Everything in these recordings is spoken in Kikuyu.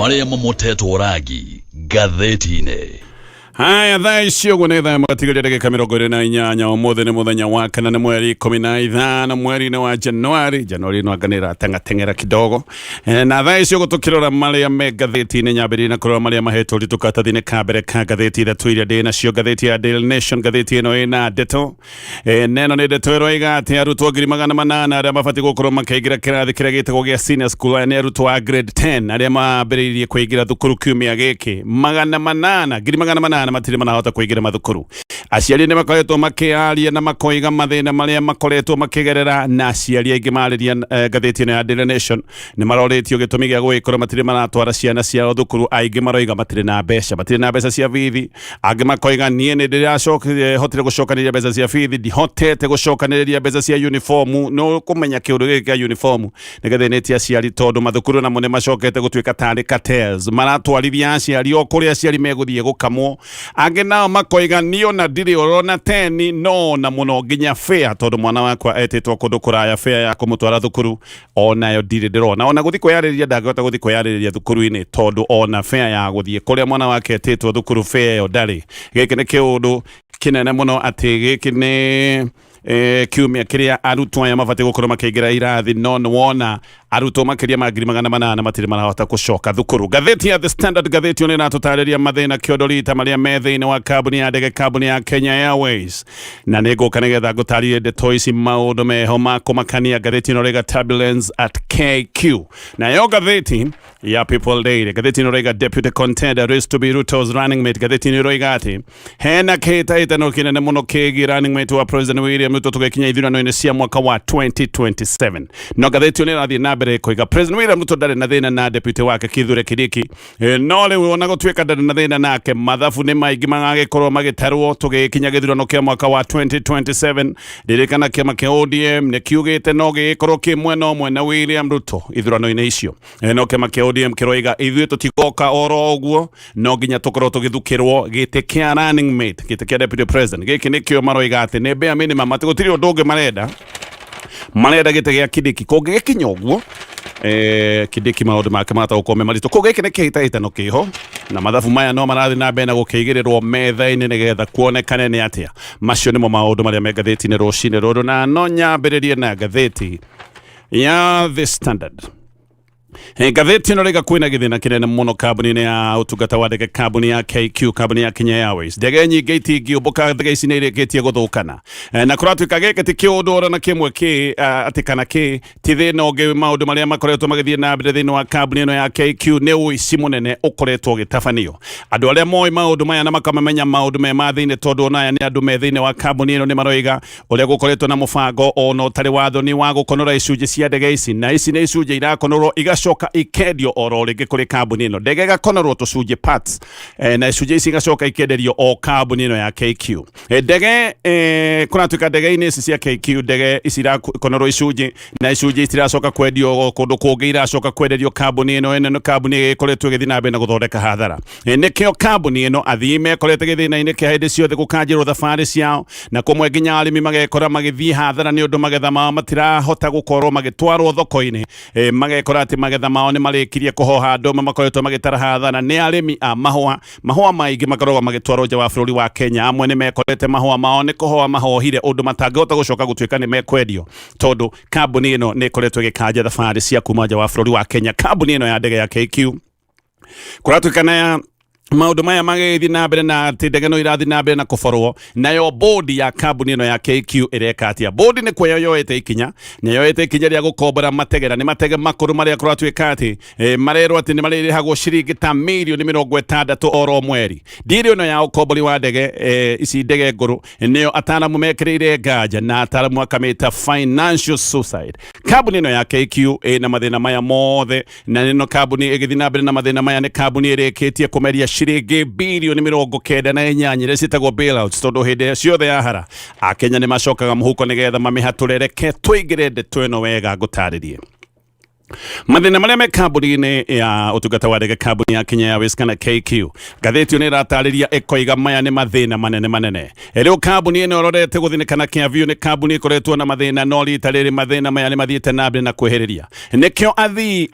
Marĩa mamotetwo rangi ngathĩti-inĩ. Haya, thaa ici ũguo nĩ thaa ĩmwe gatigaria ndagĩka 28. Ũmũthĩ nĩ mũthenya wa kana, nĩ mweri 15 mweri-inĩ wa Januari. Januari no anga nĩ ĩrateng'ateng'era kidogo. Na thaa ici ũguo tũkĩrora marĩa me ngathĩti-inĩ, nyambĩrĩrie na kũrora marĩa mahetwo ũritũ karatathi-inĩ ka mbere ka ngathĩti ithatũ iria ndĩ nacio. Ngathĩti ya Daily Nation, ngathĩti ĩno ĩna ndeto. Na ĩno nĩ ndeto ĩroiga atĩ arutwo 800,000 arĩa mabatiĩ gũkorwo makĩingĩra kĩrathi kĩrĩa gĩtagwo gĩa senior school, aya nĩ arutwo a grade 10 arĩa mambĩrĩirie kũingĩra thukuru kiumia gĩkĩ, 800, 800,000 matirĩ marahota kũingĩra mathukuru. Aciari nĩ makoretwo makĩaria na makoiga mathĩna marĩa makoretwo makĩgerera, na aciari aingĩ marĩria ngathĩti ĩno ya Daily Nation nĩ marorĩtio gĩtũmi gĩa gũgĩkorwo matirĩ maratwara ciana ciao thukuru. Aingĩ maroiga matirĩ na mbeca, matirĩ na mbeca cia bithi. Angĩ makoiga niĩ nĩ ndĩracokire hotire gũcokanĩrĩria mbeca cia bithi, ndihotete gũcokanĩrĩria mbeca cia uniform. Nĩ ũkũmenya kĩũndũ gĩkĩ kĩa uniform nĩ gĩthĩnĩtie aciari, tondũ mathukuru namo nĩ macokete gũtuĩka tarĩ cartels, maratwarithia aciari o kũrĩa aciari megũthiĩ gũkamwo. Angĩ nao makoiga niĩ ona ndirĩ ũrona teni no na mũno nginya fare, tondũ mwana wakwa etĩtwo kũndũ kũraya, fare ya kũmũtwara thukuru onayo ndirĩ ndĩrona, ona gũthiĩ kwĩyarĩrĩria ndangĩhota gũthiĩ kwĩyarĩrĩria thukuru-inĩ, tondũ ona fare ya gũthiĩ kũrĩa mwana wake etĩtwo thukuru, fare ĩyo ndarĩ. Gĩkĩ nĩ kĩũndũ kĩnene mũno atĩ gĩkĩ nĩ kiumia kĩrĩa arutwo aya mabatiĩ gũkorwo makĩingĩra irathi, no nĩ wona arutwo makĩria ma 800,000 matirĩ marahota gũcoka thukuru. Ngathĩti ya The Standard, ngathĩti ĩno ĩratũtarĩria mathĩna kĩondo rita marĩa me thĩinĩ wa kambuni ya ndege, kambuni ya Kenya Airways, na nĩ ngũka nĩgetha ngũtarĩrie ndeto ici, maũndũ meho ma kũmakania. Ngathĩti ĩno rĩga turbulence at KQ. Nayo ngathĩti ya People Daily, ngathĩti ĩno rĩga deputy contender race to be Ruto's running mate. Ngathĩti ĩno ĩroiga atĩ hena kĩhĩtahĩtano kĩnene mũno kĩgiĩ running mate wa President William Ruto tũgĩkinya ithurano-inĩ cia mwaka wa 2027. No ngathĩti ĩyo nĩ ĩrathiĩ na mbere kũiga President William Ruto ndarĩ na thĩna na deputy wake Kithure Kindiki. No rĩu ona gũtuĩka ndarĩ na thĩna nake, mathabu nĩ maingĩ magagĩkorwo magĩtarwo tũgĩkinya gĩthurano kĩa mwaka wa 2027. Ririkana kĩama kĩa ODM nĩ kiugĩte no gĩgĩkorwo kĩ mwena ũmwe na William Ruto ithurano-inĩ icio. No kĩama kĩa ODM kĩroiga ithuĩ tũtigoka oro ũguo, no nginya tũkorwo tũgĩthukĩrwo gĩtĩ kĩa running mate, gĩtĩ kĩa deputy president. Gĩkĩ nĩkĩo maroiga atĩ nĩ bare minimum, atĩ gũtirĩ ũndũ ũngĩ marenda, marenda gĩtĩ gĩa Kindiki. Kũngĩgĩkinya ũguo, Kindiki maũndũ make mahota gũkorwo me maritũ. Koguo gĩkĩ nĩ kĩhĩtahĩtano kĩho, na mathabu maya no marathiĩ na mbere na gũkĩigĩrĩrwo metha-inĩ nĩgetha kuonekane nĩ atĩa. Macio nĩmo maũndũ marĩa me ngathĩti-inĩ rũcinĩ rũrũ, na no nyambĩrĩrie na ngathĩti ya The Standard. Ngathĩti ĩno rĩga kwĩna gĩthĩna kĩnene mũno kambuni-inĩ ya ũtungata wa ndege, kambuni ya KQ, kambuni ya Kenya Airways. Ndege nyingĩ itingĩũmbũka, ndege ici nĩ irĩkĩtie gũthũkana. Na kũratuĩka gĩkĩ ti kĩũndũ ora na kĩmwe kĩ atĩ kana kĩ ti thĩna ũngĩ. Maũndũ marĩa makoretwo magĩthiĩ na mbere thĩinĩ wa kambuni ĩno ya KQ nĩ ũici mũnene ũkoretwo ũgĩtabanio. Andũ arĩa moĩ maũndũ maya na makamamenya maũndũ me ma thĩinĩ, tondũ ona aya nĩ andũ me thĩinĩ wa kambuni ĩno, nĩ maroiga ũrĩa gũkoretwo na mũbango ona ũtarĩ wathoni wa gũkonora icunjĩ cia ndege ici, na ici nĩ icunjĩ irakonorwo igacoka ikendio oro rĩngĩ kũrĩ kambuni ĩno. Ndege ĩgakonorwo tũcunjĩ, parts, na icunjĩ ici igacoka ikenderio o kambuni ĩno ya KQ. Ndege kũratuĩka ndege-inĩ ici cia KQ, ndege ici irakonorwo icunjĩ na icunjĩ ici iracoka kwendio kũndũ kũngĩ, iracoka kwenderio kambuni ĩno. Ĩno nĩ kambuni ĩkoretwo ĩgĩthiĩ na mbere na gũthondeka hathara. Nĩkĩo kambuni ĩno athii mekorete gĩthĩna-inĩ kĩa hĩndĩ ciothe gũkanjĩrwo thabarĩ ciao, na kũmwe nginya arĩmi magekora magĩthiĩ hathara nĩ ũndũ magetha mao matirahota gũkorwo magĩtwarwo thoko-inĩ. Magekora atĩ magetha mao nĩ marĩkirie kũhoha. Andũ amwe makoretwo magĩtara hathara nĩ arĩmi a mahũa. Mahũa maingĩ makoragwo magĩtwarwo nja wa bũrũri wa Kenya. Amwe nĩ mekorete mahũa mao nĩ kũhoa mahohire ũndũ matangĩhota gũcoka gũtuĩka nĩ mekwendio, tondũ kambuni ĩno nĩ ĩkoretwo ĩgĩkanja thabarĩ cia kuma nja wa bũrũri wa Kenya, kambuni ĩno ya ndege ya KQ. Kũratuĩka ya maũndũ maya magĩthiĩ na mbere na atĩ ndege no irathiĩ na mbere na kũborwo, nayo bodi ya kambuni ĩno ya KQ ĩreka atĩa? Bodi nĩ kuoya yoete ikinya, nĩ yoete ikinya rĩa gũkombora mategera. Nĩ matege makũrũ marĩa kũratuĩka atĩ marerwo atĩ nĩ marĩrĩhagwo ciringi ta mirioni 60 oro mweri. Ndiri ĩno ya ũkombori wa ndege ici, ndege ngũrũ, nĩyo ataramu mekĩrĩire nganja, na ataramu akamĩta financial suicide. Kambuni ĩno ya KQ ĩna mathĩna maya mothe, na ĩno kambuni ĩgĩthiĩ na mbere na mathĩna maya nĩ kambuni ĩrĩkĩtie kũmeria ciringi birioni 98 iria ciĩtagwo bailouts, tondũ hĩndĩ ciothe yahara Akenya nĩ macokaga mũhuko nĩgetha mamĩhatũre. Reke tũingĩre ndeto ĩno wega ngũtarĩrie. Mathĩna marĩa me kambuni-inĩ ya ũtungata wa ndege, kambuni ya Kenya Airways kana KQ, ngathĩti ĩyo nĩ ĩratarĩria ĩkoiga maya nĩ mathĩna manene manene. Rĩu kambuni ĩno ĩrorete gũthĩnĩkana kĩa biũ nĩ kambuni ĩkoretwo na mathĩna, no rita rĩrĩ mathĩna maya nĩ mathiĩte na mbere na kwĩhĩrĩria. Nĩkĩo athii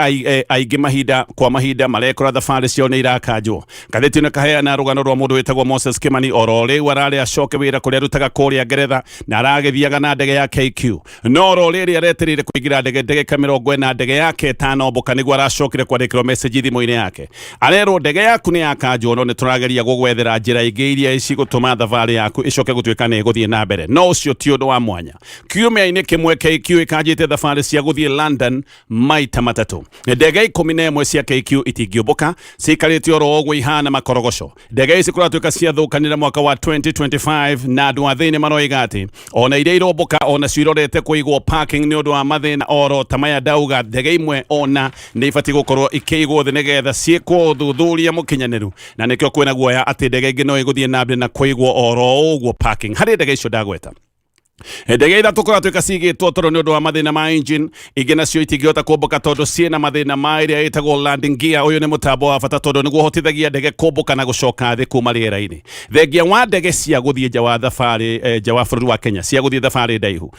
aingĩ mahinda kwa mahinda marekora thabarĩ ciao nĩ irakanjwo. Ngathĩti ĩno ĩkaheana rũgano rwa mũndũ wĩtagwo Moses Kimani, oro rĩu ararĩ acoke wĩra kũrĩa arutaga kũrĩa Ngeretha, na aragĩthiaga na ndege ya KQ. No oro rĩrĩ aretereire kũingĩra ndege ndagĩka 40 ndege yake ĩtanombũka, nĩguo aracokire kwandĩkĩrwo message thimũ-inĩ yake. Arerwo ndege yaku nĩ yakanjwo, no nĩ tũrageria gũgwethera njĩra ingĩ iria cigũtũma thabarĩ yaku ĩcoke gũtuĩka nĩ ĩgũthiĩ na mbere. No ũcio ti ũndũ wa mwanya. Kiumia-inĩ kĩmwe KQ ĩkanjĩte thabarĩ cia gũthiĩ London maita matatũ. Ndege 11 cia KQ itingĩũmbũka, ciikarĩte oro ũguo ihana makorogoco. Ndege ici kũratuĩka ciathũkanire mwaka wa 2025, na andũ a thĩinĩ maroiga atĩ ona iria irombũka onacio irorete kũigwo parking nĩ ũndũ wa mathĩna oro ta maya ndauga. Ndege imwe ona nĩ ibatiĩ gũkorwo ikĩigwo thĩ nĩgetha ciĩkwo ũthuthuria mũkinyanĩru, na nĩkĩo kwĩna guoya atĩ ndege ingĩ no igũthiĩ na mbere na kũigwo oro ũguo parking. Harĩ ndege icio ndagweta, ndege ithatũ kũratuĩka cigĩtwo tondũ nĩ ũndũ wa mathĩna ma engine, ingĩ nacio itingĩhota kũmbũka tondũ ciĩna mathĩna ma ĩrĩa ĩtagwo landing gear. Ũyũ nĩ mũtambo wa bata tondũ nĩguo ũhotithagia ndege kũmbũka na gũcoka thĩ kuma rĩera-inĩ. Thengia wa ndege cia gũthiĩ nja wa thabarĩ, nja wa bũrũri wa Kenya cia gũthiĩ thabarĩ ndaihu,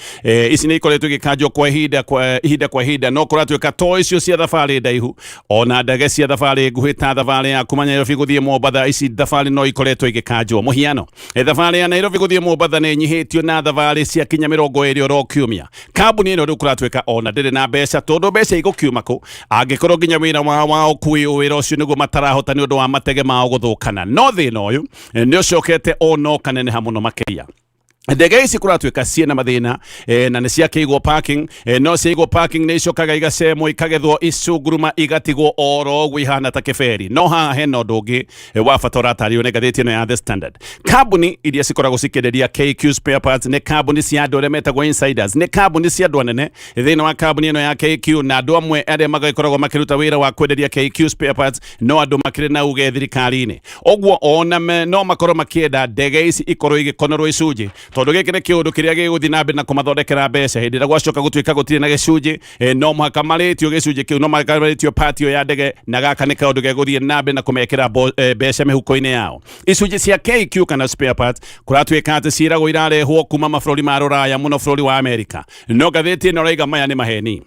ici nĩ ikoretwo igĩkanjwo kwa ihinda kwa ihinda kwa ihinda, no kũratuĩka to icio cia thabarĩ ndaihu, ona ndege cia thabarĩ nguhĩ ta thabarĩ ya kuma Nairobi gũthiĩ Mombatha, ici thabarĩ no ikoretwo igĩkanjwo. Mũhiano, thabarĩ ya Nairobi gũthiĩ Mombatha nĩ ĩnyihĩtio na thabarĩ cia kinya 20 oro kiumia. Kambuni ĩno rĩu kũratuĩka ona ndĩrĩ na mbeca, tondũ mbeca igũkiuma kũ angĩkorwo nginya wĩra wao wa ũkui wĩra ũcio nĩguo matarahota nĩ ũndũ wa matege mao gũthũkana. No thĩna ũyũ nĩ ũcokete ona ũkaneneha mũno makĩria. Ndege ici kũratuĩka ciĩna mathĩna, na nĩ ciakĩigwo parking, no ciaigwo parking nĩ icokaga igacemwo, ikagethwo icunguruma, igatigwo oro ũguo ihana ta kĩberi. No haha hena ũndũ ũngĩ wa bata ũratarĩrio nĩ ngathĩti ĩno ya The Standard. Kambuni iria cikoragwo cikĩenderia KQ spare parts nĩ kambuni cia andũ arĩa metagwo insiders, nĩ kambuni cia andũ anene thĩinĩ wa kambuni ĩno ya KQ, na andũ amwe arĩa magĩkoragwo makĩruta wĩra wa kwenderia KQ spare parts no andũ makĩrĩ na uge thirikari-inĩ. Ũguo ona no makorwo makĩenda ndege ici ikorwo igĩkonorwo icunjĩ, tondũ gĩkĩ nĩ kĩũndũ kĩrĩa gĩgũthiĩ na mbere na kũmathondekera mbeca. Hĩndĩ ĩrĩa gwacoka gũtuĩka gũtirĩ na gĩcunjĩ, no mũhaka marĩtio gĩcunjĩ kĩu, no mũhaka marĩtio part ĩyo ya ndege, na gaka nĩ kaũndũ gegũthiĩ na mbere na kũmekĩra mbeca mĩhuko-inĩ yao. Icunjĩ cia KQ kana spare parts kũratuĩka atĩ ciĩragwo irarehwo kuma mabũrũri ma rũraya, mũno bũrũri wa Amerika, no ngathĩti ĩno ĩraiga maya nĩ maheni.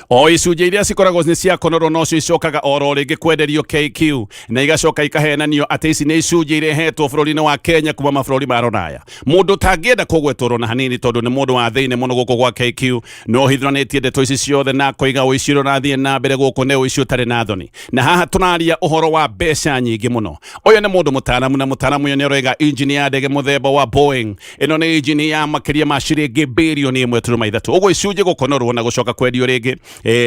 O icunjĩ iria cikoragwo nĩ ciakonorwo nocio icokaga oro rĩngĩ kwenderio KQ, na igacoka ikahenanio atĩ ici nĩ icunjĩ irehetwo bũrũri-inĩ wa Kenya kuma mabũrũri ma rũraya. Mũndũ ũtangĩenda kũgwetwo na hanini tondũ nĩ mũndũ wa thĩinĩ mũno gũkũ gwa KQ no hithuranĩtie ndeto ici ciothe na akoiga ũici ũrĩa ũrathiĩ na mbere gũkũ nĩ ũici ũtarĩ na thoni, na haha tũraria ũhoro wa mbeca nyingĩ mũno. Ũyũ nĩ mũndũ mũtaaramu, na mũtaaramu ũyũ nĩ aroiga injini ya ndege mũthemba wa Boeing ĩno nĩ injini ya makĩria ma ciringi 3.3 birioni. Ũguo icunjĩ gũkonorwo na gũcoka kwendio rĩngĩ,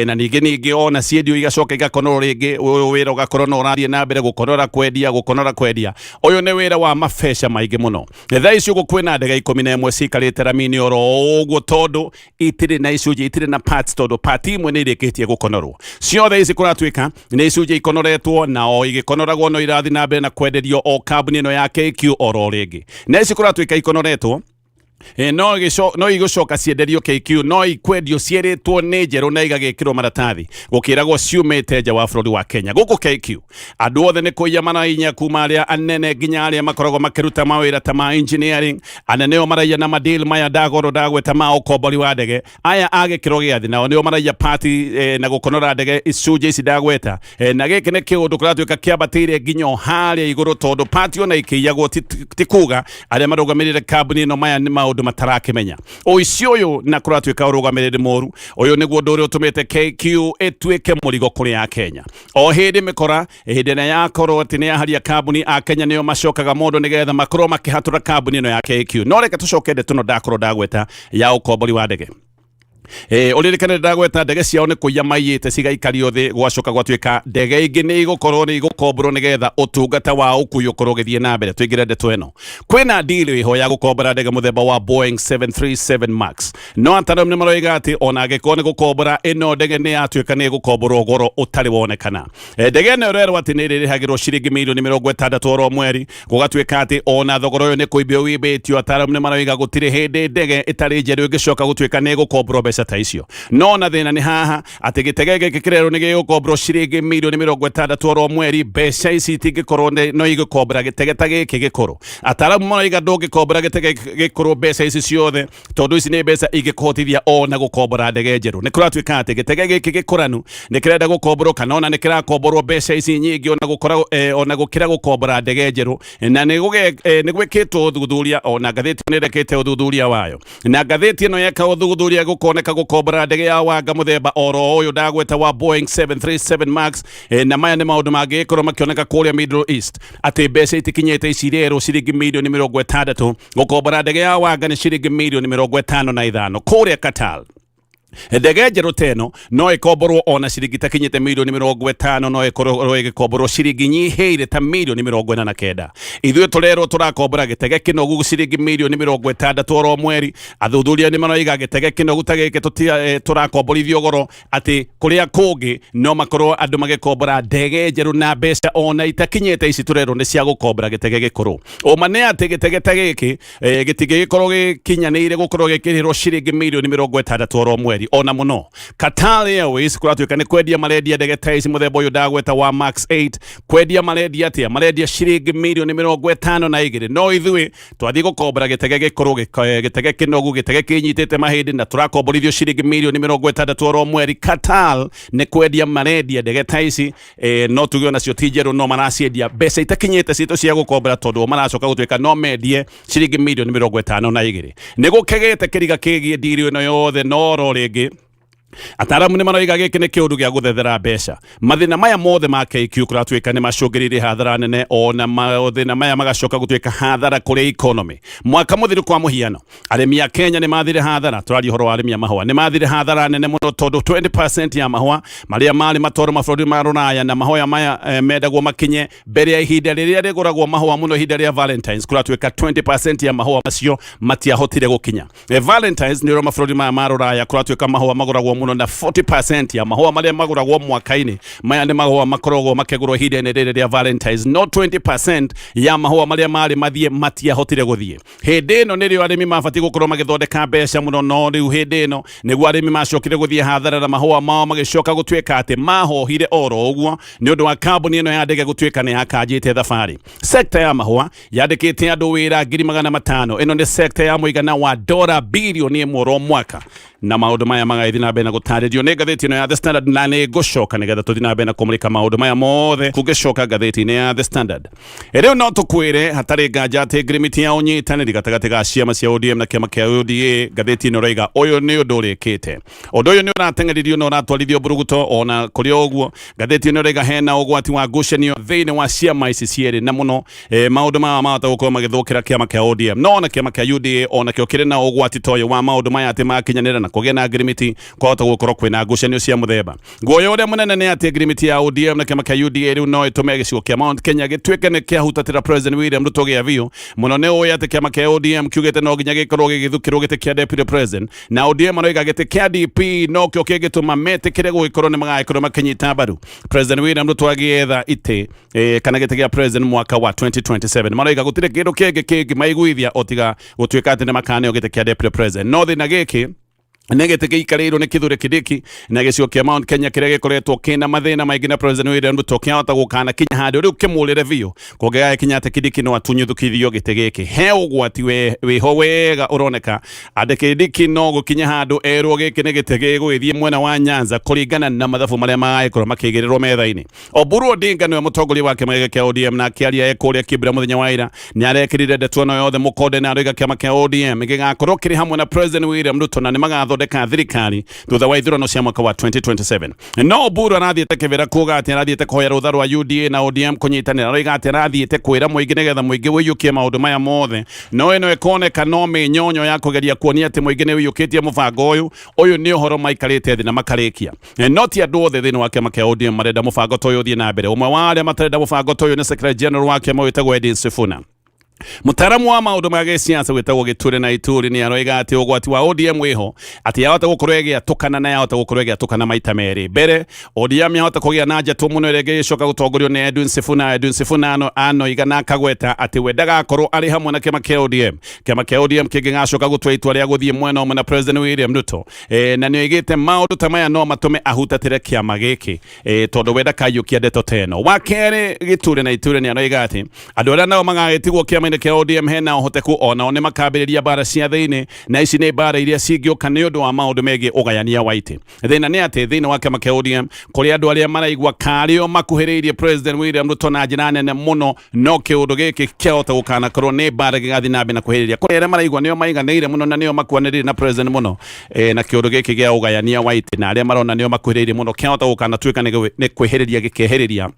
na ningĩ ona ciendio igacoka igakonorwo rĩngĩ, ũyũ wĩra ũgakorwo no ũrathiĩ na mbere gũkonora kwendia, gũkonora kwendia. Ũyũ nĩ wĩra wa mabeca maingĩ mũno. Thaa ici ũguo kwĩna ndege 11 ciikarĩte rami-inĩ oro ũguo tondũ itirĩ na icunjĩ, itirĩ na parts, tondũ part imwe nĩ irĩkĩtie gũkonorwo. Ciothe ici kũratuĩka nĩ icunjĩ ikonoretwo, na o igĩkonoragwo no irathiĩ na mbere na kwenderio o kambuni ĩno ya KQ oro rĩngĩ. Na ici kũratuĩka ikonoretwo, no igũcoka cienderio KQ, no ikwendio cierĩtwo nĩ njerũ na igagĩkĩrwo maratathi gũkĩragwo ciumĩte nja wa bũrũri wa Kenya. Gũkũ KQ andũ othe nĩ kũiya marainya, kuma arĩa anene nginya arĩa makoragwo makĩruta mawĩra ta ma engineering. Anene o maraiya na madeal maya ndagorwo ndagweta ma ũkombori wa ndege. Aya a gĩkĩro gĩa thĩ nao nĩo maraiya pati, na gũkonora ndege icunjĩ ici ndagweta, na gĩkĩ nĩ kĩũndũ kũratuĩka kĩambatĩire nginya o harĩa igũrũ, tondũ pati ona ikĩiyagwo ti kuga arĩa marũgamĩrĩre kambuni ĩno maya nĩ maũndũ matarakĩmenya. Ũici ũyũ na kũratuĩka ũrũgamĩrĩri mũru, ũyũ nĩguo ũndũ ũrĩa ũtũmĩte KQ ĩtuĩke mũrigo kũrĩ a Kenya. O hĩndĩ mĩkora hĩndĩ ĩrĩa yakorwo atĩ nĩ yaharia kambuni, a Kenya nĩo macokaga mũndũ nĩgetha makorwo makĩhatũra kambuni ĩno ya KQ. No reke tũcoke ndeto ĩno ndakorwo ndagweta ya ũkombori wa ndege. Ũririkane ndagweta ndege ciao nĩ kũiya maiyĩte cigaikario thĩ, gwacoka gwatuĩka ndege ingĩ nĩ igũkorwo nĩ igũkomborwo nĩgetha ũtungata wa ũkui ũkorwo ũgĩthiĩ na mbere. Tũingĩre ndeto ĩno, kwĩna deal ĩho ya gũkombora ndege mũthemba wa Boeing 737 Max, no ataaramu nĩ maroiga atĩ ona angĩkorwo nĩ gũkombora ĩno ndege nĩ yatuĩka nĩ ĩgũkomborwo goro ũtarĩ wonekana. Ndege ĩno ĩrerwo atĩ nĩ ĩrĩrĩhagĩrwo ciringi 60 mirioni oro mweri, gũgatuĩka atĩ ona thogora ũyũ nĩ kũimbio wĩmbĩtio. Ataaramu nĩ maroiga gũtirĩ hĩndĩ ndege ĩtarĩ njerũ ĩngĩcoka gũtuĩka nĩ ĩgũkomborwo mbeca. Mbeca ta icio no na thĩna nĩ haha atĩ gĩtege gĩkĩ kĩrerwo nĩ gĩgũkomborwo ciringi mirioni 60 oro mweri. Mbeca ici itingĩkorwo no igũkombora gĩtege ta gĩkĩ gĩkũrũ. Ataramu maroiga ndũngĩkombora gĩtege gĩkũrũ mbeca ici ciothe, tondũ ici nĩ mbeca ingĩkũhotithia ona gũkombora ndege njerũ. Nĩ kũratuĩka atĩ gĩtege gĩkĩ gĩkũranu nĩ kĩrenda gũkomborwo kana ona nĩ kĩrakomborwo mbeca ici nyingĩ ona gũkora ona gũkĩra gũkombora ndege njerũ. Na nĩ gwĩkĩtwo ũthuthuria, ona ngathĩti nĩ ĩrekĩte ũthuthuria wayo, na ngathĩti ĩno yeka ũthuthuria gũkoneka gũkombora ndege ya wanga mũthemba oro ũyũ ndagweta wa Boeing 737 Max, na maya nĩ maũndũ mangĩgĩkorwo makĩoneka kũrĩa Middle East, atĩ mbeca itikinyĩte ici rĩerũ ciringi mirioni 60. Gũkombora ndege ya wanga nĩ ciringi mirioni 55 kũrĩa Qatar. Ndege njerũ ta ĩno no ĩkomborwo ona ciringi takinyĩte mirioni 50, no ĩkorwo ĩgĩkomborwo ciringi nyihĩire ta mirioni 49. Ithuĩ tũrerwo tũrakombora gĩtege kĩnogu ciringi mirioni 60 oro mweri. Athuthuria nĩ maroiga gĩtege kĩnogu ta gĩkĩ tũrakomborithio goro atĩ kũrĩa kũngĩ no makorwo andũ magĩkombora ndege njerũ na mbeca ona itakinyĩte ici tũrerwo nĩ cia gũkombora gĩtege gĩkũrũ. Ũma nĩ atĩ gĩtege ta gĩkĩ gĩtingĩgĩkorwo gĩkinyanĩire gũkorwo gĩkĩrĩhĩrwo ciringi mirioni 60 oro mweri ona mũno. Qatar Airways kũratuĩka nĩ kwendia marendia ndege ta ici mũthemba ũyũ ndagweta wa Max 8. Kwendia marendia atĩa? Marendia ciringi mirioni 52. No ithuĩ twathiĩ gũkombora gĩtege gĩkũrũ, gĩtege kĩnogu, gĩtege kĩnyitĩte mahĩndĩ, na tũrakomborithio ciringi mirioni 60 oro mweri. Qatar nĩ kwendia marendia ndege ta ici, no tuge onacio ti njerũ, no maraciendia mbeca itakinyĩte citũ cia gũkombora, tondũ maracoka gũtuĩka no mendie ciringi mirioni 52. Nĩ gũkegete kĩriga kĩgiĩ ndiri ĩno yothe, no ro rĩngĩ ataramu nĩ maroiga gĩkĩ nĩ kĩũndũ gĩa gũthethera mbeca. Mathĩna maya mothe ma KQ kũratuĩka nĩ macũngĩrĩirie hathara nene, ona mathĩna maya magacoka gũtuĩka hathara kũrĩ economy mwaka mũthiru. Kwa mũhiano, arĩmi a Kenya nĩ mathire hathara. Tũraria ũhoro wa arĩmi a mahũa, nĩ mathire hathara nene mũno, tondũ 20% ya mahũa marĩa marĩ matwarwo mabũrũri ma rũraya, na mahũa maya mendagwo makinye mbere ya ihinda rĩrĩa rĩgũragwo mahũa mũno, ihinda rĩa Valentines. Kũratuĩka 20% ya mahũa macio matiahotire gũkinya. Valentines nĩ ũrĩa mabũrũri maya ma rũraya kũratuĩka mahũa magũragwo mũno, na 40% ya mahũa marĩa magũragwo mwaka-inĩ, maya nĩ mahũa makoragwo makĩgũrwo ihinda-inĩ rĩrĩ rĩa Valentines, no 20% ya mahũa marĩa marĩ mathiĩ matiahotire gũthiĩ. Hĩndĩ ĩno nĩrĩo arĩmi mabatiĩ gũkorwo magĩthondeka mbeca mũno, no rĩu hĩndĩ ĩno nĩguo arĩmi macokire gũthiĩ hathara, na mahũa mao magĩcoka gũtuĩka atĩ mahohire oro ũguo nĩ ũndũ wa kambuni ĩno ya ndege gũtuĩka nĩ yakanjĩte thabarĩ. Sekta ya mahũa yandĩkĩte andũ wĩra 500,000. Ĩno nĩ sekta ya mũigana wa dora 1 bilioni oro mwaka. Na maũndũ maya magagĩthiĩ na mbere na gũtarĩrio nĩ ngathĩti ĩno ya The Standard, na nĩ ngũcoka nĩgetha tũthiĩ na mbere na kũmũrĩka maũndũ maya mothe kũngĩcoka ngathĩti-inĩ ya The Standard. Rĩu no tũkwĩre hatarĩ nganja atĩ ngirimiti ya ũnyitanĩri gatagatĩ ga ciama cia ODM na kĩama kĩa UDA, ngathĩti ĩno ĩroiga ũyũ nĩ ũndũ ũrĩkĩte. Ũndũ ũyũ nĩ ũrateng'eririo na ũratwarithio mburuguto. Ona kũrĩ o ũguo, ngathĩti ĩno ĩroiga hena ũgwati wa ngucanio thĩinĩ wa ciama ici cierĩ, na mũno maũndũ maya mahota gũkorwo magĩthũkĩra kĩama kĩa ODM, no ona kĩama kĩa UDA ona kĩo kĩrĩ na ũgwati ta ũyũ wa maũndũ maya, atĩ makinyanĩra na kũgĩa na ngirimiti kwahota gũkorwo kwĩna ngucanio cia mũthemba. Guoya ũrĩa mũnene nĩ atĩ ngirimiti ya ODM na kĩama kĩa UDA rĩu no ĩtũme gĩcigo kĩa Mount Kenya gĩtuĩke nĩ kĩahutatĩra President William Ruto gĩa biũ mũno. Nĩ ũĩ atĩ kĩama kĩa ODM kiugĩte no nginya gĩkorwo gĩgĩthukĩrwo gĩtĩ kĩa deputy president, na ODM maroiga gĩtĩ kĩa DP nokĩo kĩngĩtũma metĩkĩre gũgĩkorwo nĩ magagĩkorwo makĩnyita mbaru President William Ruto agĩetha itĩ kana gĩtĩ gĩa president mwaka wa 2027. Maroiga gũtirĩ kĩndũ kĩngĩ kĩngĩmaiguithia o tiga gũtuĩka atĩ nĩ makaneo gĩtĩ kĩa deputy president. No thĩna gĩkĩ nĩ gĩtĩ gĩikarĩirwo nĩ Kithure Kindiki, na gĩcigo kĩa Mount Kenya kĩrĩa gĩkoretwo kĩna mathĩna maingĩ na President William Ruto kĩahota gũkana kinya handũ rĩu kĩmũrĩre biũ kũngĩgagĩkinya atĩ Kindiki no atunyithũkithio gĩtĩ gĩkĩ. He ũgwati wĩho wega ũroneka atĩ Kindiki no gũkinya handũ erwo gĩkĩ nĩ gĩtĩ gĩgũgĩthiĩ mwena wa Nyanza kũringana na mathabu marĩa magagĩkorwo makĩigĩrĩrwo metha-inĩ. Oburu Odinga nĩwe mũtongoria wa kĩama gĩkĩ kĩa ODM, na akĩaria e kũrĩa Kibra mũthenya wa ira nĩ arekĩrire ndeto ĩno yothe mũkonde, na aroiga kĩama kĩa ODM gĩgakorwo kĩrĩ hamwe na President William Ruto na nĩ magathondeka thirikari thutha wa ithurano cia mwaka wa 2027. No Oburu arathiĩte kĩbĩra kuga atĩ arathiĩte kũhoya rũtha rwa UDA na ODM kũnyitanĩra. Aroiga atĩ arathiĩte kwĩra mũingĩ nĩgetha mũingĩ ũiyũkie maũndũ maya mothe, no ĩno ĩkoneka no mĩnyonyo ya kũgeria kuonia atĩ mũingĩ nĩ ũiyũkĩtie mũbango ũyũ. Ũyũ nĩ ũhoro maikarĩte thĩ na makarĩkia. No ti andũ othe thĩinĩ wa kĩama kĩa ODM marenda mũbango ta ũyũ ũthiĩ na mbere. Ũmwe wa arĩa matarenda mũbango ta ũyũ nĩ Secretary General wa kĩama wĩtagwo Edwin Sifuna. Mũtaaramu wa maũndũ ma gĩsiasa wĩtagwo Gĩture na Ituri nĩ aroiga atĩ ũgwati wa ODM wĩho atĩ yahota gũkorwo ĩgĩatũkana na yahota gũkorwo ĩgĩatũkana maita merĩ. Mbere ODM yahota kũgĩa na njatũ mũno ĩrĩa ĩngĩgĩcoka gũtongorio nĩ Edwin Sifuna. Edwin Sifuna anoiga na akagweta atĩ we ndagakorwo arĩ hamwe na kĩama kĩa ODM. Kĩama kĩa ODM kĩngĩgacoka gũtua itua rĩa gũthiĩ mwena ũmwe na President William Ruto, na nĩ oigĩte maũndũ ta maya no matũme ahutatĩre kĩama gĩkĩ, tondũ we ndakaiyũkia ndeto ta ĩno. Wa kerĩ, Gĩture na Ituri nĩ aroiga atĩ andũ arĩa nao magagĩtigwo kĩama-inĩ kĩa ODM hena ũhoteku onao nĩ makambĩrĩria mbara cia thĩinĩ, na ici nĩ mbara iria cingĩũka nĩ ũndũ wa maũndũ megiĩ ũgayania wa itĩ. Thĩna nĩ atĩ thĩinĩ wa kĩama kĩa ODM kũrĩ andũ arĩa maraigua karĩo makuhĩrĩirie President William Ruto na njĩra nene mũno, no kĩũndũ gĩkĩ kĩahota gũkanakorwo nĩ mbara gĩgathiĩ na mbere na kwĩhĩrĩria. Kũrĩ arĩa maraigua nĩo maiganĩire mũno na nĩo makuanĩrĩire na President mũno, na kĩũndũ gĩkĩ gĩa ũgayania wa itĩ na arĩa marona nĩo makuhĩrĩirie mũno kĩahota gũkanatuĩka nĩ kwĩhĩrĩria gĩkehĩrĩria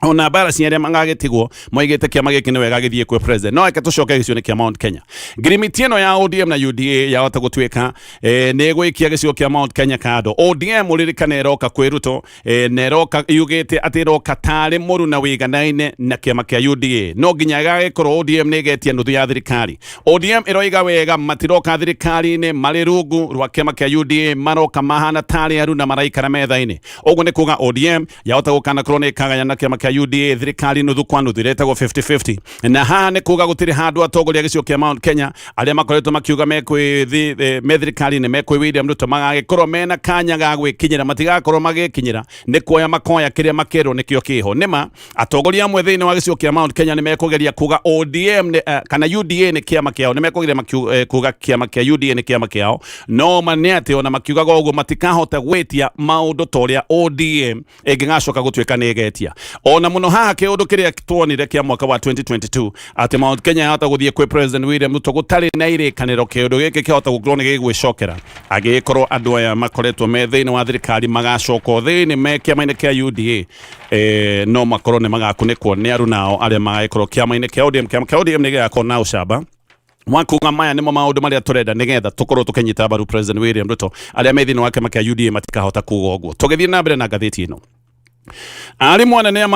ona mbara cia arĩa magagĩtigwo moigĩte kĩama gĩkĩ nĩ wega gĩthiĩ kwĩ president. No reke tũcoke gĩcigo-inĩ kĩa Mount Kenya. Ngirimiti ĩno ya ODM na UDA yahota gũtuĩka, nĩ ĩgũikia gĩcigo kĩa Mount Kenya kando. ODM ũririkane ĩroka kwĩ Ruto, na ĩroka yugĩte atĩ ĩroka tarĩ mũru na wĩganaine na kĩama kĩa UDA. No nginya ĩgagĩkorwo ODM nĩ ĩgetia nuthu ya thirikari. ODM ĩroiga wega matiroka thirikari-inĩ marĩ rungu rwa kĩama kĩa UDA, maroka mahana tarĩ aru na maraikara metha-inĩ. Ũguo nĩ kuga ODM yahota gũkanakorwo nĩ ĩkagayana na kĩama kĩa UDA thirikari nuthu kwa nuthu ĩrĩa ĩtagwo 50-50. Na haha nĩ kuga gũtirĩ handũ atongoria a gĩcigo kĩa Mount Kenya arĩa makoretwo makiuga me thirikari-inĩ mekwĩ William Ruto magagĩkorwo mena kanya ga gwĩkinyĩra, matigakorwo magĩkinyĩra, nĩ kuoya makoya kĩrĩa makerwo nĩkĩo kĩho. Nĩma atongoria amwe thĩinĩ wa gĩcigo kĩa Mount Kenya nĩ mekũgeria kuga ODM nĩ, kana UDA nĩ kĩama kĩao, nĩ mekũgeria kuga kĩama kĩa UDA nĩ kĩama kĩao, no ma nĩ atĩ ona makiugaga ũguo matikahota gwĩtia maũndũ ta ũrĩa ODM ĩngĩgacoka gũtuĩka nĩ ĩgetia. Ona mũno haha kĩũndũ kĩrĩa tuonire kĩa mwaka wa 2022 atĩ Mount Kenya yahota gũthiĩ kwĩ President William Ruto gũtarĩ na irĩkanĩro, kĩũndũ gĩkĩ kĩhota gũkorwo nĩ gĩgwĩcokera angĩgĩkorwo andũ aya makoretwo me thĩinĩ wa thirikari magacoka thĩinĩ me kĩama-inĩ kĩa UDA, no makorwo nĩ magakunĩkwo nĩ arunao arĩa magagĩkorwo kĩama-inĩ kĩa ODM. Kĩama kĩa ODM nĩ gĩgakorwo na ũcamba wa kuga maya nĩmo maũndũ marĩa tũrenda nĩgetha tũkorwo tũkĩnyita mbaru President William Ruto. Arĩa me thĩinĩ wa kĩama kĩa UDA matikahota kuga ũguo. Tũgĩthiĩ na mbere na ngathĩti ĩno, arimũ anene a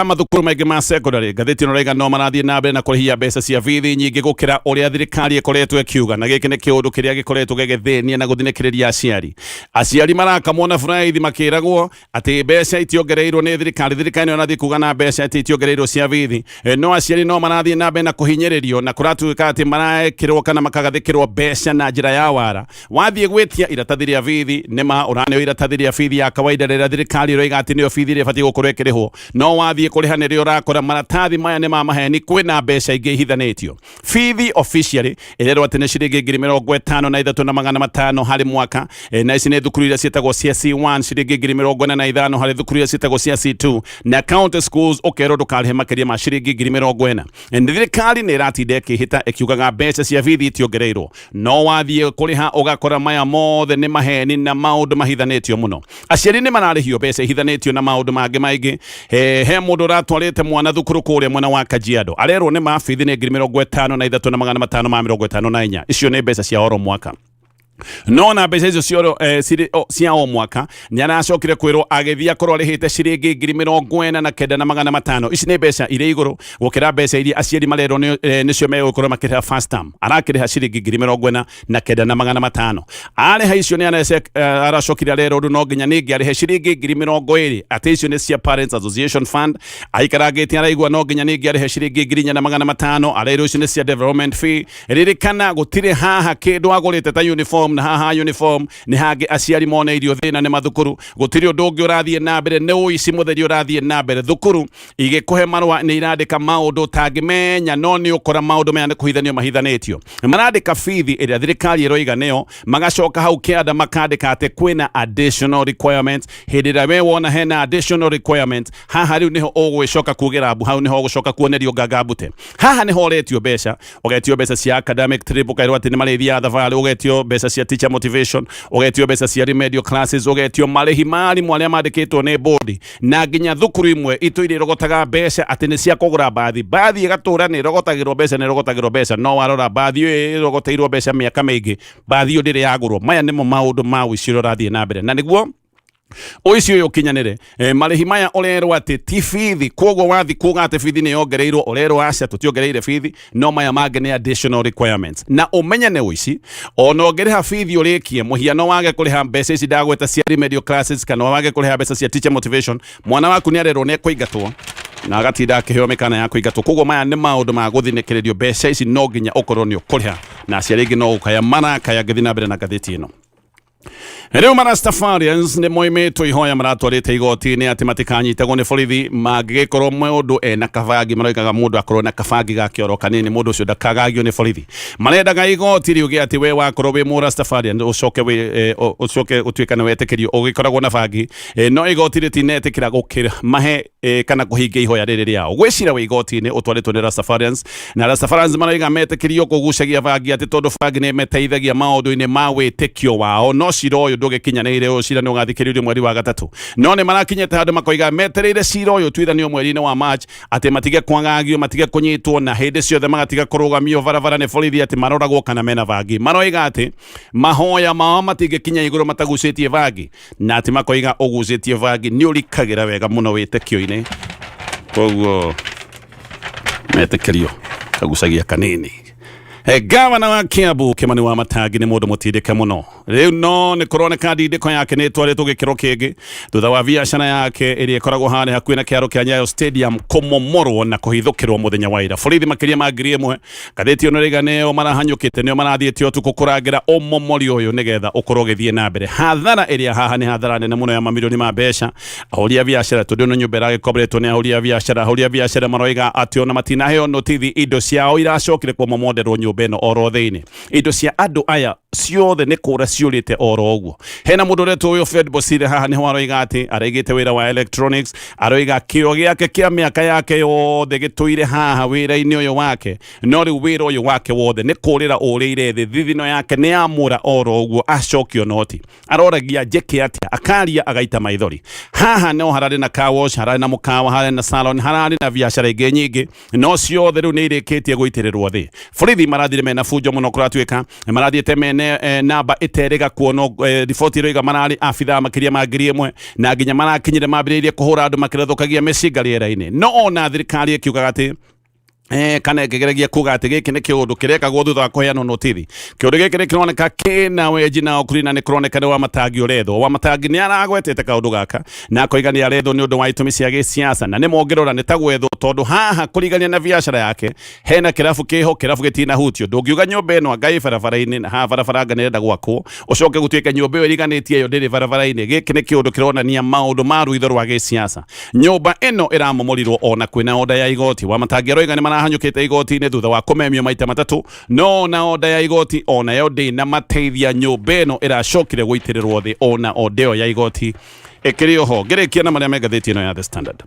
mathukuru maingĩ ma secondary, ngathĩti ĩno raiga no marathiĩ na mbere na kũrĩhia mbeca cia bithi nyingĩ gũkĩra ũrĩa thirikari ĩkoretwo ĩkiuga, na gĩkĩ nĩ kĩũndũ kĩrĩa gĩkoretwo gĩgĩthĩnia na gũthinĩkĩrĩria aciari. Aciari marakamwo na buraithi makĩragwo atĩ mbeca itiongereirwo nĩ thirikari. Thirikari nĩ ĩrathiĩ kuga na mbeca atĩ itiongereirwo cia bithi, no aciari no marathiĩ na mbere na kũhinyĩrĩrio na kũratuĩka atĩ marekĩrwo kana makagathĩkĩrwo mbeca na njĩra ya wara. Wathiĩ gwĩtia iratathi rĩa bithi, nĩ ma ũraneo iratathi rĩa bithi ya kawaida rĩrĩa thirikari ĩroiga atĩ nĩyo bithi ĩrĩa ĩbatiĩ gũkorwo ĩkĩrĩhwo, no wathiĩ kũrĩha nĩrĩo ũrakora maratathi maya nĩ ma maheni, kwĩna mbeca ingĩ ihithanĩtio. Bithi officially ĩrerwo atĩ nĩ ciringi 53,500 harĩ mwaka, na ici nĩ thukuru iria ciĩtagwo cia C1, ciringi 45,000 harĩ thukuru iria ciĩtagwo cia C2, na county schools ũkerwo ndũkarĩhe makĩria ma ciringi 40,000. Thirikari nĩ ĩratinda ĩkĩhĩta ĩkiugaga mbeca cia bithi itiongereirwo, no wathiĩ kũrĩha ũgakora maya mothe nĩ maheni na maũndũ mahithanĩtio mũno. Aciari nĩ mararĩhio mbeca ihithanĩtio na maũndũ mangĩ maingĩ. He mũndũ ũratwarĩte mwana thukuru kũrĩa mwena wa Kajiado, arerwo nĩ ma bithi nĩ 53,554, icio nĩ mbeca cia oro mwaka. No na mbeca icio cia o mwaka nĩ aracokire kwĩrwo agĩthiĩ akorwo arĩhĩte ciringi 49,500. Ici nĩ mbeca irĩ igũrũ gũkĩra mbeca iria aciari marerwo nĩcio megũkorwo makĩrĩha first term. Arakĩrĩha ciringi 49,500. Arĩha icio nĩ aracokire arerwo ũndũ no nginya ningĩ arĩhe ciringi 20,000, atĩ icio nĩ cia Parents Association Fund. Aikarangĩte araigua no nginya ningĩ arĩhe ciringi 4,500, arerwo icio nĩ cia development fee. Ririkana gũtirĩ haha kĩndũ agũrĩte ta uniform, na haha uniform nĩ hangĩ aciari moneirio thĩna nĩ mathukuru. Gũtirĩ ũndũ ũngĩ ũrathiĩ na mbere, nĩ ũici mũtheri ũrathiĩ na mbere. Thukuru igĩkũhe marũa nĩ irandĩka maũndũ ũtangĩmenya, no nĩ ũkora maũndũ maya nĩ kũhithanio mahithanĩtio. Marandĩka bithi ĩrĩa thirikari ĩroiga nĩyo, magacoka hau kĩanda makandĩka atĩ kwĩna additional requirements. Hĩndĩ ĩrĩa we wona hena additional requirements, haha rĩu nĩho ũgwĩcoka kuugĩra mbu, hau nĩho ũgũcoka kuonerio nganga mbute. Haha nĩho ũretio mbeca, ũgetio mbeca cia academic trip, ũkerwo atĩ nĩ marĩthiaga thabarĩ, ũgetio mbeca cia teacher motivation, ũgetio mbeca cia remedial classes, ũgetio marĩhi ma arimũ arĩa mandĩkĩtwo nĩ board, na nginya thukuru imwe itũire irogotaga mbeca atĩ nĩ cia kũgũra mbathi. Mbathi ĩgatũra nĩ ĩrogotagĩrwo mbeca, nĩ ĩrogotagĩrwo mbeca, no warora mbathi ĩyo ĩrogoteirwo mbeca mĩaka mĩingĩ, mbathi ĩyo ndĩrĩ yagũrwo. Maya nĩmo maũndũ ma ũici ũrĩa ũrathiĩ na mbere, na nĩguo Ũici ũyũ ũkinyanĩre. Marĩhi maya ũrerwo atĩ ti bithi, kwoguo wathi kuga atĩ bithi nĩ yongereirwo, ũrerwo aca, tũtiongereire bithi, no maya mangĩ nĩ additional requirements. Na ũmenye nĩ ũici, ona ũngĩrĩha bithi ũrĩkie, mũhiano wage kũrĩha mbeca ici ndagweta cia remedial classes kana wage kũrĩha mbeca cia teacher motivation, mwana waku nĩ arerwo nĩ ekũingatwo na agatinda akĩheo mĩkana ya kũingatwo. Koguo maya nĩ maũndũ ma gũthinĩkĩrĩrio, mbeca ici no nginya ũkorwo nĩ ũkũrĩha, na aciari aingĩ no gũkaya marakaya. Ngĩthiĩ na mbere na ngathĩti ĩno, rĩu marastafarians nĩ moimĩtwo ihoya maratwarĩte igoti-inĩ atĩ matikanyitagwo nĩ borithi mangĩgĩkorwo mũndũ ena kabangi. Maroigaga mũndũ akorwo na kabangi ga kĩoro kanini, mũndũ ũcio ndakagagio nĩ borithi. Marendaga igoti riuge atĩ we wakorwo wĩ mũrastafarian ũcoke wĩ ũcoke ũtuĩka nĩ wetĩkĩrio ũgĩkoragwo na bangi, no igoti rĩtinetĩkĩra gũkĩra mahe kana kũhingia ihoya rĩrĩ rĩao. Gwĩcira wĩ igoti-inĩ ũtwarĩtwo nĩ Rastafarians, na Rastafarians maraiga metĩkĩrio kũgucagia bangi atĩ tondũ bangi nĩ ĩmeteithagia maũndũ-inĩ ma wĩtĩkio wao. No cira ũyũ ndũgĩkinyanĩire, ũyũ cira nĩ ũgathikĩrĩrio mweri wa gatatũ, no nĩ marakinyĩte handũ makoiga metereire cira ũyũ ũtuithanio mweri-inĩ wa March, atĩ matige kwagagio, matige kũnyitwo, na hĩndĩ ciothe magatiga kũrũgamio barabara nĩ borithi atĩ maroragwo kana mena bangi. Maroiga atĩ mahoya mao matingĩkinya igũrũ matagucĩtie bangi, na atĩ makoiga ũgucĩtie bangi nĩ ũrikagĩra wega mũno wĩtĩkio-inĩ, koguo metĩkĩrio kagucagia kanini. Gavana wa Kiambu Kimani wa Matangi nĩ mũndũ mũtindĩke mũno rĩu, no nĩ kũroneka ndindĩko yake nĩ ĩtwarĩtwo gĩkĩro kĩngĩ thutha wa biacara yake ĩrĩa ĩkoragwo harĩa hakuhĩ na kĩharo kĩa Nyayo Stadium kũmomorwo na kũhithũkĩrwo mũthenya wa ira. Borithi makĩria ma 1000, ngathĩti ĩno ĩraiga, nĩo marahanyũkĩte, nĩo marathiĩte ũtukũ kũrangĩra ũmomori ũyũ nĩgetha ũkorwo ũgĩthiĩ na mbere. Hathara ĩrĩa haha nĩ hathara nene mũno ya mamirioni ma mbeca. Ahũri a biacara, tondũ ĩno nyũmba ĩragĩkomboretwo nĩ ahũri a biacara, ahũri a biacara maroiga atĩ ona matinaheo notithi, indo ciao iracokire kũmomonderwo nyũmba ĩno oro thĩinĩ. Indo cia andũ aya ciothe nĩ kũra ciũrĩte oro ũguo. Hena mũndũ ũretwo Wilfred Bosire haha nĩho aroiga atĩ araigĩte wĩra wa electronics, aroiga kĩo gĩake kĩa mĩaka yake yothe gĩtũire haha wĩra-inĩ ũyũ wake, no rĩu wĩra ũyũ wake wothe nĩ kũrĩra ũrĩire thĩ, thithino yake nĩ yamũra oro ũguo, acokio noti. Aroragia njĩke atĩa, akaria agaita maithori. Haha no hararĩ na car wash, hararĩ na mũkawa, hararĩ na salon, hararĩ na biacara ingĩ nyingĩ, no ciothe rĩu nĩ irĩkĩtie gũitĩrĩrwo thĩ. Borithi marathire mena bunjo mũno, kũratuĩka marathiĩte mene namba ĩterĩga kuonwo. Riboti ĩroiga mararĩ abithaa makĩria ma 1000, na nginya marakinyire mambĩrĩirie kũhũra andũ makĩrethũkagia mĩcinga rĩera-inĩ. No ona thirikari ĩkiugaga atĩ kana ĩkĩgeragia kuga atĩ gĩkĩ nĩ kĩũndũ kĩrekagwo thutha wa kũheanwo notithi, kĩũndũ gĩkĩ nĩ kĩroneka kĩna wenji na ũkuri, na nĩ kũroneka nĩ Wamatangi ũrethwo. Wamatangi nĩ aragwetete kaũndũ gaka na akoiga nĩ arethwo nĩ ũndũ wa itũmi cia gĩsiasa, na nĩ mongĩrora nĩ ta gwethwo, tondũ haha kũrigania na biacara yake hena kĩrabu kĩho, kĩrabu gĩtinahutio. Ndũngiuga nyũmba ĩno anga ĩ barabara-inĩ, na haha barabara anga nĩrenda gwakwo, ũcoke gũtuĩke nyũmba ĩyo ĩriganĩtie ĩyo ndĩrĩ barabara-inĩ. Gĩkĩ nĩ kĩũndũ kĩronania maũndũ ma rũitho rwa gĩsiasa. Nyũmba ĩno ĩramomorirwo ona kwĩna oda ya igoti. Wamatangi aroiga nĩ marahanyũkĩte igoti-inĩ thutha wa kũmemio maita matatũ, no ona oda ya igoti onayo ndĩnamateithia. Nyũmba ĩno ĩracokire gũitĩrĩrwo thĩ ona oda ĩyo ya igoti ĩkĩrĩ oho. Ngĩrĩkia na marĩa me ngathĩti ĩno ya The Standard,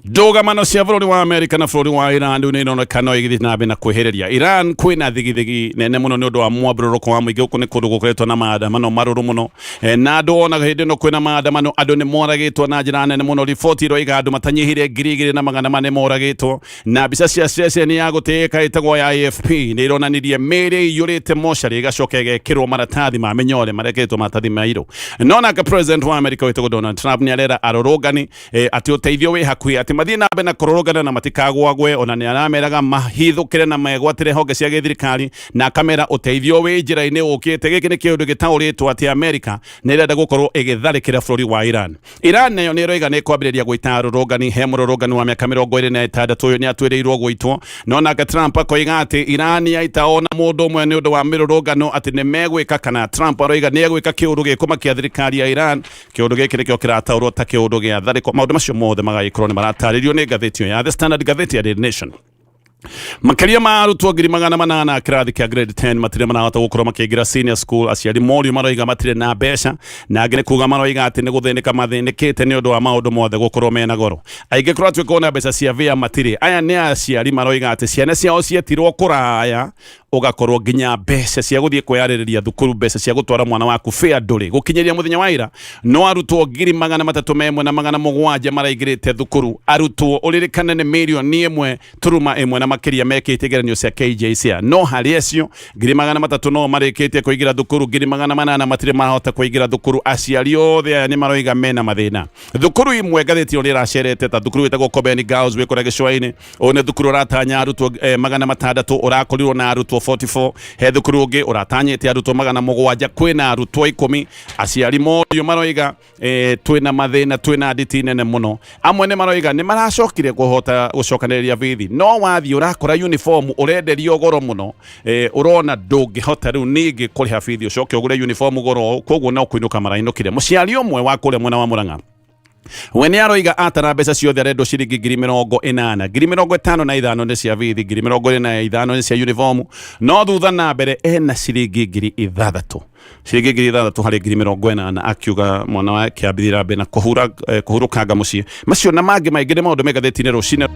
ndũgamano cia bũrũri wa Amerika na bũrũri wa Iran rĩu nĩ ironeka no igĩthiĩ na mbere na kwĩhĩrĩria. Iran kwĩna thigithigi nene mũno nĩ ũndũ wa mwambũrũrũko wa mũingĩ. Gũkũ nĩ kũndũ gũkoretwo na maandamano marũrũ mũno, na andũ ona hĩndĩ ĩno kwĩna maandamano andũ nĩ moragĩtwo na njĩra nene mũno. Riboti iroiga andũ matanyihire 2400 moragĩtwo, na mbica cia ceceni ya gũtĩĩka ĩtagwo ya AFP nĩ ironanirie mĩĩrĩ ĩiyũrĩte mocarĩ ĩgacoka ĩgekĩrwo maratathi ma mĩnyore marekĩrĩtwo maratathi mairũ. No nake president wa America wĩtagwo Donald Trump nĩ arera arũrũngani atĩ ũteithio wĩ hakuhĩ, atĩ mathiĩ na mbere na kũrũrũngana na matikagwagwe. Ona nĩ arameraga mahithũkĩre na megwatĩre honge cia gĩthirikari, na akamera ũteithio wĩ njĩra-inĩ ũkĩte. Gĩkĩ nĩ kĩũndũ gĩtaũrĩtwo atĩ Amerika nĩ ĩrenda gũkorwo ĩgĩtharĩkĩra bũrũri wa Iran. Iran nayo nĩ ĩroiga nĩ ĩkwambĩrĩria gwĩta arũrũngani. He mũrũrũngani wa mĩaka 26, ũyũ nĩ atuĩrĩirwo gũitwo, no nake Trump akoiga atĩ Iran yaita ona mũndũ ũmwe nĩ ũndũ wa mĩrũrũngano atĩ nĩ megwĩka, kana Trump aroiga nĩ egwĩka kĩũndũ gĩkũmakia thirikari ya Iran. Kĩũndũ gĩkĩ nĩkĩo kĩrataũrwo ta kĩũndũ gĩa tharĩko. Maũndũ macio mothe magagĩkorwo nĩ maratarĩrio nĩ ngathĩti ĩyo ya The Standard. Ngathĩti ya Daily Nation, makĩria ma arutwo 800,000 a kĩrathi kĩa grade 10 matirĩ marahota gũkorwo makĩingĩra senior school. Aciari morio maroiga matirĩ na mbeca, na angĩ nĩ kuga maroiga atĩ nĩ gũthĩnĩka mathĩnĩkĩte nĩ ũndũ wa maũndũ mothe gũkorwo mena goro. Aingĩ kũratuĩka ona mbeca cia vĩa matirĩ. Aya nĩ aciari maroiga atĩ ciana ciao cietirwo kũraya, ũgakorwo nginya mbeca cia gũthiĩ kwĩyarĩrĩria thukuru, mbeca cia gũtwara mwana waku fare ndũrĩ. Gũkinyĩria mũthenya wa ira no arutwo 301,700 maraingĩrĩte thukuru. Arutwo ũririkane nĩ 1.1 na makĩria mekĩte igeranio cia KJSEA, no harĩ acio 300,000 no marĩkĩtie kũingĩra thukuru, 800,000 matirĩ marahota kũingĩra thukuru. Aciari othe aya nĩ maroiga mena mathĩna. Thukuru imwe ngathĩti ĩyo nĩ ĩracerete, ta thukuru wĩtagwo Kobeni Girls wĩ kũrĩa gĩcũa-inĩ. Ũyũ nĩ thukuru ũratanya arutwo 600, ũrakorirwo na arutwo 44. He thukuru ũngĩ ũratanyĩte arutwo 700, kwĩna arutwo 10. Aciari morio maroiga twĩna mathĩna, twĩna nditi nene mũno. Amwe nĩ maroiga nĩ maracokire kũhota gũcokanĩrĩria bithi, no wathiĩ ũrakora uniform ũrenderio goro mũno, ũrona ndũngĩhota rĩu ningĩ kũrĩha bithi ũcoke ũgũre uniform goro, koguo no kũinũka marainũkire. Mũciari ũmwe wa kũrĩa mwena wa Mũrang'a we nĩ aroiga atara mbeca ciothe arendwo ciringi 80,000, 55,000 nĩ cia bithi, 25,000 nĩ cia uniform, no thutha na mbere ena ciringi 6,000, ciringi 6,000 harĩ 80,000. Akiuga mwana wake ambithira mbere na kũhurũkanga mũciĩ. Macio na mangĩ maingĩ nĩ maũndũ me ngathĩti-inĩ rũcinĩ.